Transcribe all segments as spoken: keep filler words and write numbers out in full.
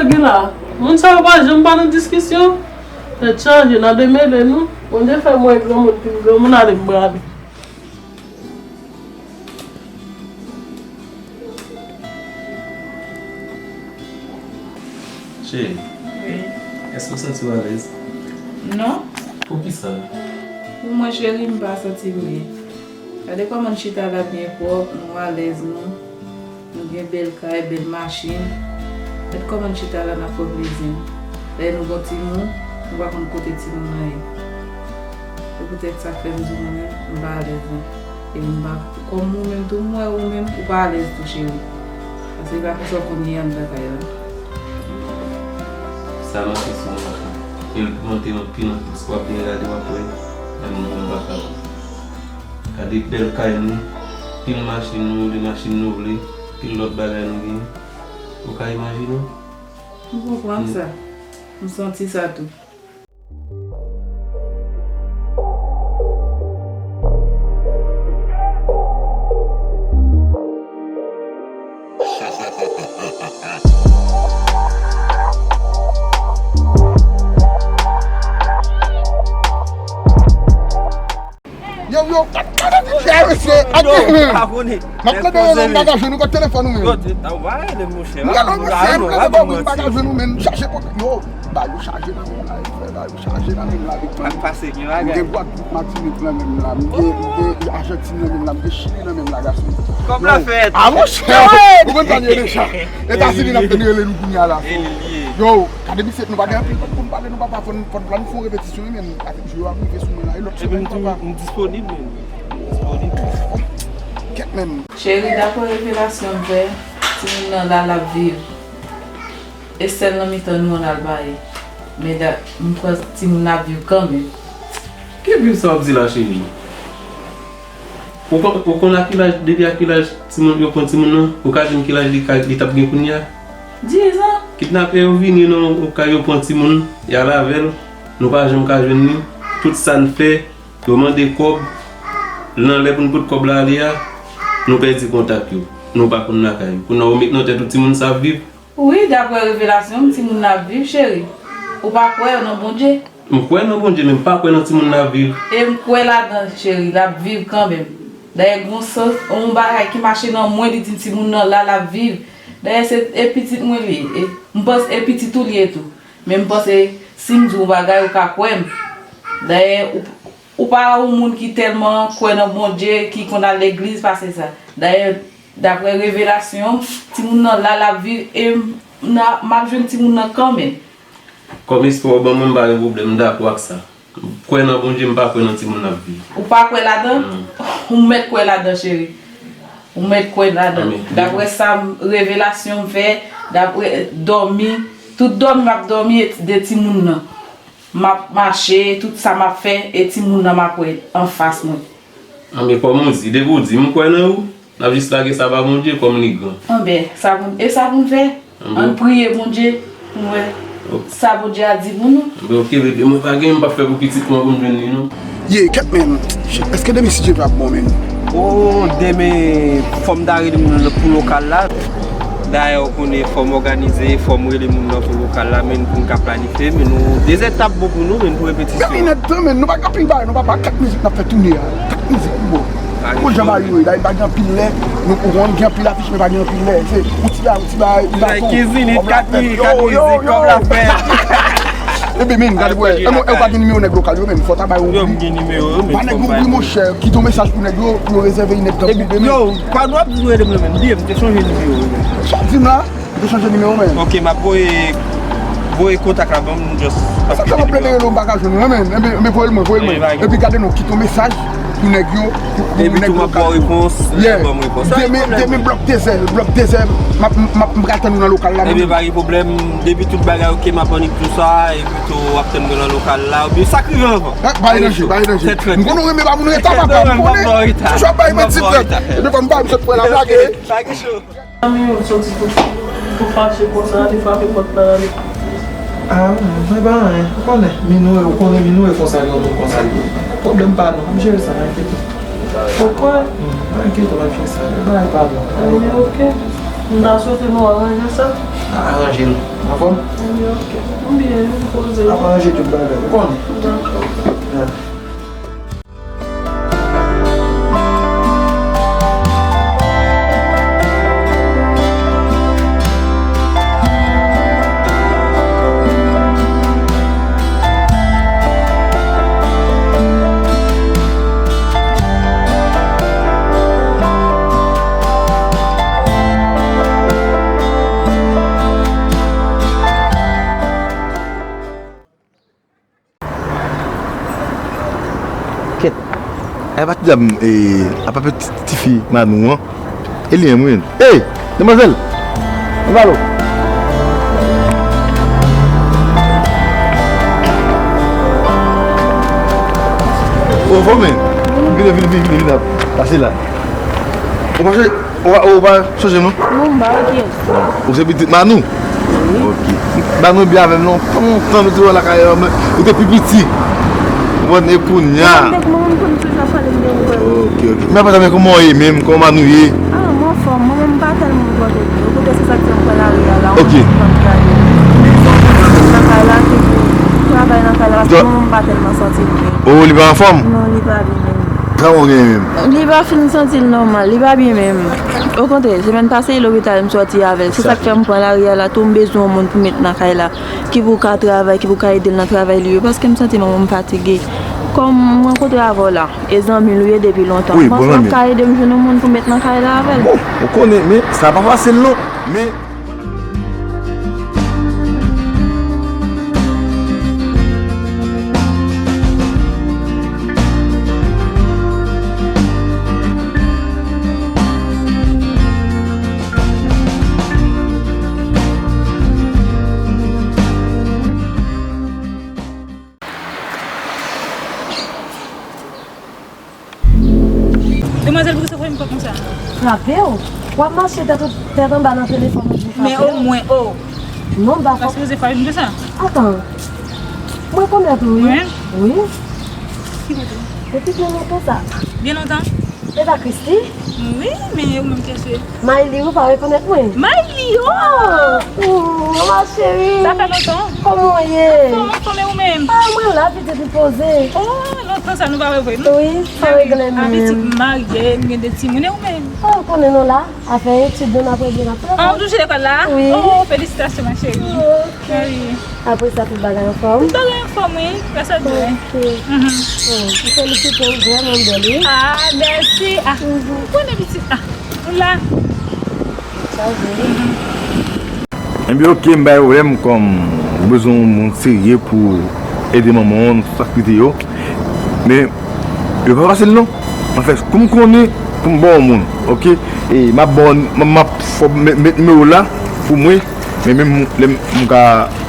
Gen la, moun sa yo pa janm pa nan diskisyon. Tèt chaje, n a demele nou. Bondye fè m wè granmoun, pou m granmoun ale m prale. Cheri, wi, èske w santi w alèz? Non. Poukisa? Pou mwen, cheri, m pa santi m byen. Gade kòman n chita la byen pwòp, nou alèz nou. Nou gen bèl kay, bèl machin. Gad kòman n chita la n ap pran plezi n. Dayè nou gon timoun, nou pa konn kote timoun nan ye. Se poutèt sa k fè m di w mwen menm, m pa alèz non. Epi m pa, kòm ou menm tou, m wè ou menm, ou pa alèz tou, cheri. Paske e pa konsa w konn ye anndan kay la. Sa manke sou mwen ankò. E l pimante anpil, anpil. Si w ap byen gade, w ap wè, menm mwen menm m pa kapab. Gade bèl kay nou, pil machin nou, de machin nou vle, pil lòt bagay nou genyen. Ou ka imajine w? M konprann sa. M santi sa tou. Yo, yo, gade, gade, gade, mesye, ak men. M ap plede rele w, m pa ka jwenn ou, kote telefòn ou menm? M rele w, mesye, m rele w, m pa ka jwenn ou menm, m chache kote, yo, bagay yo chaje nan men m la, frè, bagay yo chaje nan men m la, big man. Sa k pase, gen bagay? M gen Gwadloup, Matinik nan men m la, m gen, m gen Ajantin nan men m la, m gen Chili nan men m la, gason. Kòb la fèt. A, monchè, ou konn sa l ye deja. Etazini n ap tande rele nou kounye a la. Yo, gade misye, nou pa gen anpil tan pou n pale, nou papa, fò n, fò n planifye yon repetisyon, wi, men avèk jou yo ap rive sou mwen la, e lòt semèn, papa. M disponib, men. M disponib. Kèt menm. Cheri, daprè revelasyon m fè, timoun nan la, l ap viv. E sèl nan mitan nou an l al baye. Men da, m kwè timoun nan ap viv kanmenm. Ki viv sa w ap di la, cheri? Ou konn, ou konn a ki laj, depi a ki laj timoun yo pran timoun nan? Ou ka di m ki laj li ka, li t ap gen kounye a? Diz an. Kidnapè yo vini nan yon kay, yo pran timoun, y al avè l. Nou pa janm ka jwenn li. Tout sa n fè, yo mande kòb. Nan lè pou n pot kòb la ale a, nou pèdi kontak yo. Nou pa konn lakay yo. Kounye a yo met nan tèt ou timoun sa ap viv. Wi, daprè revelasyon m, timoun nan ap viv, cheri. Ou pa kwè nan Bondye? M kwè nan Bondye, men m pa kwè nan timoun nan ap viv. E m kwè ladan, cheri, l ap viv kanmenm. Dayè, gon sans, yon bagay ki mache nan mwen, li di m timoun nan la, l ap viv. Dayè, se, e pitit mwen li ye. E m panse e pitit ou li ye tou. Men m panse, si m di w yon bagay, ou ka kwè m. Dayè, ou, ou pa yon moun ki tèlman kwè nan Bondye, ki konn al legliz pase sa. Dayè, daprè revelasyon, timoun nan la, l ap viv, e m, nan, m ap jwenn timoun nan kanmenm. Kòm espwa w ban mwen, m pa gen pwoblèm, m dakò ak sa. M kwè nan Bondye, m pa kwè nan timoun n ap viv. Ou pa kwè ladan? Non. Ou mèt kwè ladan, cheri. Ou mèt kwè ladan. Amèn. Daprè sa m, revelasyon m fè, daprè dòmi, tout dòmi m ap dòmi e de timoun nan. M ap mache, tout sa m ap fè, e timoun nan m ap wè anfas mwen. Anben, kòm ou di, depi w di, m kwè nan ou, n ap jis lage sa ba Bondye kòm li gran. Anben, sa pou, e sa pou n fè. Ann priye Bondye pou n wè sa Bondye a di pou nou. Anben, oke, bebe, mwen pa gen, m p ap fè pou pitit mwen pou m jwenn li, non. Ye, kèt, men, èske demen, si Dye vle, ap bon, men? O, demen, fò m ta rele moun nan pou lokal la. Dayè, ou konnen, fò m òganize, fò m rele moun nan pou lokal la, men pou n ka planifye, men nou, de zè t ap bon pou nou, men pou repetisyon. Bebe, nèt tan, men, nou pa gen anpil bagay, nou pa, pa kat mizik n ap fè toune a. Kat mizik pou bon. Bon, jan bagay yo ye, dayè, pa gen anpil lè, nou, ou konn gen anpil afich, men pa gen anpil lè. Se, ou ti bagay, ou ti bagay, ou baton, kòb la fèt, yo, yo, yo. Kòb la fèt. Ebyen, men, gade, bwè, e ou pa gen nimewo nèg lokal yo, men, fò ta bay yon pri. Yo, m gen nimewo yo, men. Ba nèg yo pri, monchè, kite yon mesaj pou nèg yo, pou yo rezève nèg tankou, men. Yo, pa nou ap toujou rele m nan, men, byen, m te chanje nimewo yo, men. Sa w di m la? Ou te chanje nimewo, men. Ok, m ap voye, voye kontak la ban m, just. Sa fè m ap plede rele w, m pa ka jwenn ou, men. Enben, enben, voye l mwen, voye l mwen. Epi gade non, kite yon mesaj pou nèg yo, pou, pou nèg lokal yo. Epi tou m ap ba w repons, lè yo ban m repons. Demen, demen blòk dezè, blòk dezè, m ap, m ap, m pral tann ou nan lokal la, men. Ebyen, pa gen pwoblèm, depi tout bagay ok, m ap annik tou sa, epi tou w ap tann mwen nan lokal la, oubyen sa k rive anvan. Pa gen danje, pa gen danje. M konnen w renmen ba moun reta, papa, m konnen. Toujou ap bay manti, frè. Ebyen, fò m ba w, m sot pran la, m lage. Pa gen cho. Zanmi m soti tou, tou fache konsa, li frape pòt la, li. Ah, mwen pa anyen. Ou konnen, Minou, ou konnen Minou e konsa li, yon moun konsa li ye. Pwoblèm pa nou, m jere sa, pa enkyete. Ou kwè? Hmm, pa enkyete, m ap jere sa. E bagay pa nou. Ebyen, ok. M ta swete nou aranje sa. Aranje l. Anfòm? Wi, ok. Ou byen, ou poze. Ap ranje tout bagay. Ou konnen? Dakò. Ya. Kèt. Ay, pa ti dam, e, apa pe ti, tifi Manou an. E li menm, wi. Ey, demwazèl! Mwen pale w. O, fò men. Vini, vini, vini, vini, vini. Pase la. Ou pa chè Ou pa, ou pa sonje m non? Non, m pa wè kiyès. Ou se pitit Manou? Wi. Ok. Manou byen avè m non. Lontan nou te wè lakay an, men ou te pi piti. Ou konn e kounye a. Mwen, dèk manman m konn se sa pale m de ou. Ok, ok. Men apa sa, men kòman w ye menm? Kòman Manou ye? Ah, m anfòm. Manman m pa tèlman pran tèt li. Ou konnen se sa k fè m pran lari a la. Ok. Mwen pa gade. Men sa, mwen nan kay la, ki pou travay nan kay la, paske manman m pa tèlman santi l byen. Oh, li pa anfòm? Non, li pa byen menm. Kòman w genyen menm? Li pa fin santi l nòmal, li pa byen menm. Okontrè, semèn pase, e lopital m sòti avè l. Se sa k fè m pran lari a la tou, m bezwen yon moun pou m met nan kay la. Ki pou ka travay, ki pou ka ede l nan travay li yo, paske m santi manman m fatige. Kòm m rankontre avè w la, e zanmi l ou ye depi lontan. Wi, bon zanmi. M panse w ap ka ede m jwenn yon moun pou m met nan kay la avè l. Bon, ou konnen, men sa pa fasil non. Men Demwazèl, poukisa w fè m fè konsa? Frape w? W ap mache tèt ou, tèt anba nan telefòn ou di frape w? Men omwen, o. Non, m pa fò. Paske w se frape m konsa. Atan. Mwen konèt ou, wi. Mwen? Wi. Ki kote? Depi byen lontan sa. Byen lontan? E pa Christy? Wi, men ou menm kiyès ou ye? Mayli, ou pa rekonèt mwen? Mayli, oh! Oh, ma chérie. Sa fè lontan. Kòman w ye? Anfòm, anfòm, e ou menm? Ah, mwen la, pitit, m poze. Oh, lontan sa nou pa wè vre, non? Wi, sa regle menm. Pitit, m marye, m gen de timoun, e ou menm? Ah, ou konnen nou la, afè etid nou, n ap regle, n ap travay. Ah, ou toujou lekòl la? Wi. Oh, felisitasyon, ma chérie. Oh, ok. Ah, wi. Apre sa, tout bagay anfòm? Tout bagay anfòm, wi. Gras a Dye. Ok. Mhm. Oh, m felisite w, vrèman bèl, wi. Ah, mèsi. Ah, mhm, ou konnen pitit. Ah, ou la. Sa vre. Mhm. Ebyen, ok, m bay pwoblèm kòm ou bezwen yon moun serye pou ede manman w nan tout aktivite yo. Men, yo pa fasil non. Anfèt, kou m konnen pou m ba w moun, ok? E m ap ba w, m, m ap fè w met, met nimewo w la pou mwen, men menm lè m, m ka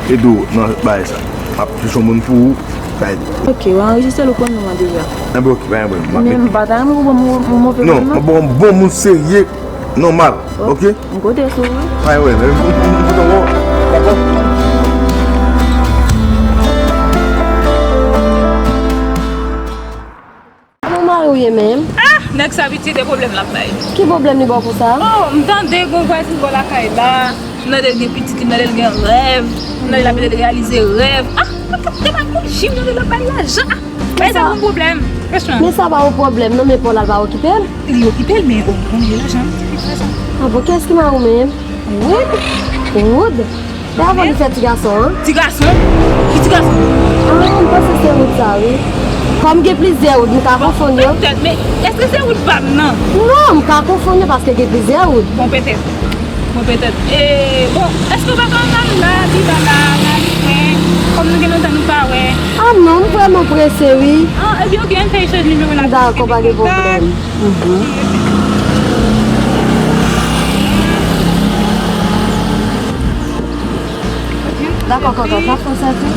ede w nan bagay sa. M ap chèche yon moun pou ou, ka ede w. Ok, w anrejistre l, ou konn non an deja. Enben, ok, pa gen pwoblèm. Men m pa ta renmen ou ban m yon move moun non. Non, m ap ba w yon bon moun serye, nòmal, ok? M kote sou ou wi. Pa gen pwoblèm, men m, m, m, m, dakò? Kòman mari w ye menm? Ah, nèg sa pitit e pwoblèm l ap bay. Ki pwoblèm li ba w konsa? Oh, m tande gon vwazin bò lakay la. M tande l gen pitit, m tande l gen rèv. M tande l ap ede l reyalize rèv. Ah, m tande l ap gon jim, m tande l ap bay lajan. Ah, bay sa gon pwoblèm. Franchman. Men sa pa yon pwoblèm, non, men pa w la l pa okipe l. Li okipe l, men o, bon, li lajan, li lajan. Ah bon, kiyès ki mari w menm? Wood. Wood? E avan li fè ti gason an? Ti gason? Ki ti gason? Ah, m panse se Wood sa, wi. Kòm gen plizyè Wood, m ka konfonn yo. Petèt, men èske se Wood pa m nan? Non, m ka konfonn yo paske gen plizyè Wood. Bon, petèt. Bon, petèt. E, bon, èske w pa ka ann al la, pi ta la, la, li fè, kòm nou gen lontan nou pa wè? Ah non, m vrèman prese, wi. Ah, ebyen, ok, ann fè echanj nimewo la. Dakò, pa gen pwoblèm. Mhm. Dakò, kòkòt, n ap fè sa tou.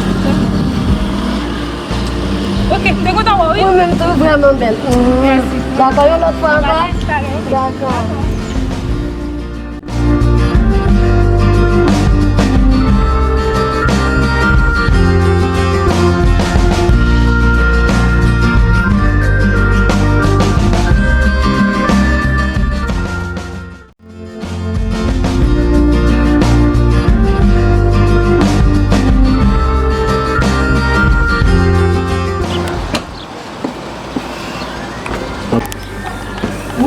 Ok, m te kontan wè w, wi. Ou menm tou, vrèman bèl. Mhm. Mèsi. Dakò, yon lòt fwa ankò? Bagay, bagay, ok. Dakò.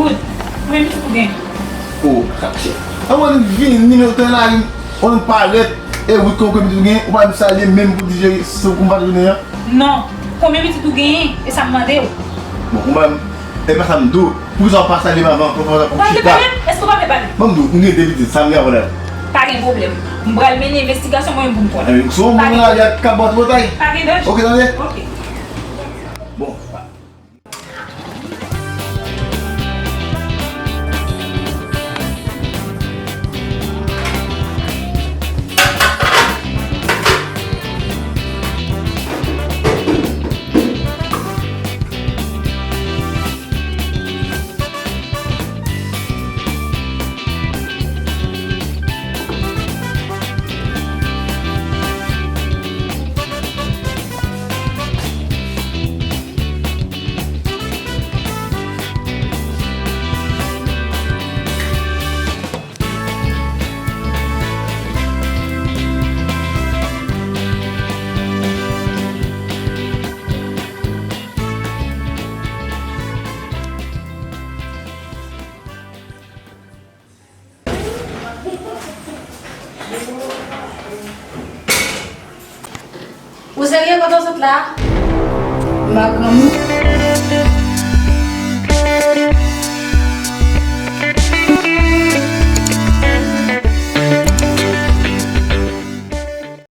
Good. Konbyen pitit ou gen? O, sa chè. An mwen vini nimewo tan la, ou parèt, e wout kon konbyen pitit ou gen, ou pa menm salye menm pou di jere si ou konn pa tounen an. Non. Konbyen pitit ou genyen? E sa m mande w. Bon, ou pa, e pa sa m di w. Poukisa ou pa salye m avan? Ou pa vle pale? Èske ou pa vle pale? Ban m di w, m gen de pitit, sa m gen avè l? Pa gen pwoblèm. M pral mennen envestigasyon mwen menm pou m konnen. Si w moun la, y ap ka bat batay. Pa gen danje. Ok, tande? Ok. Bon. Ou serye kote w sot la? Ma granmoun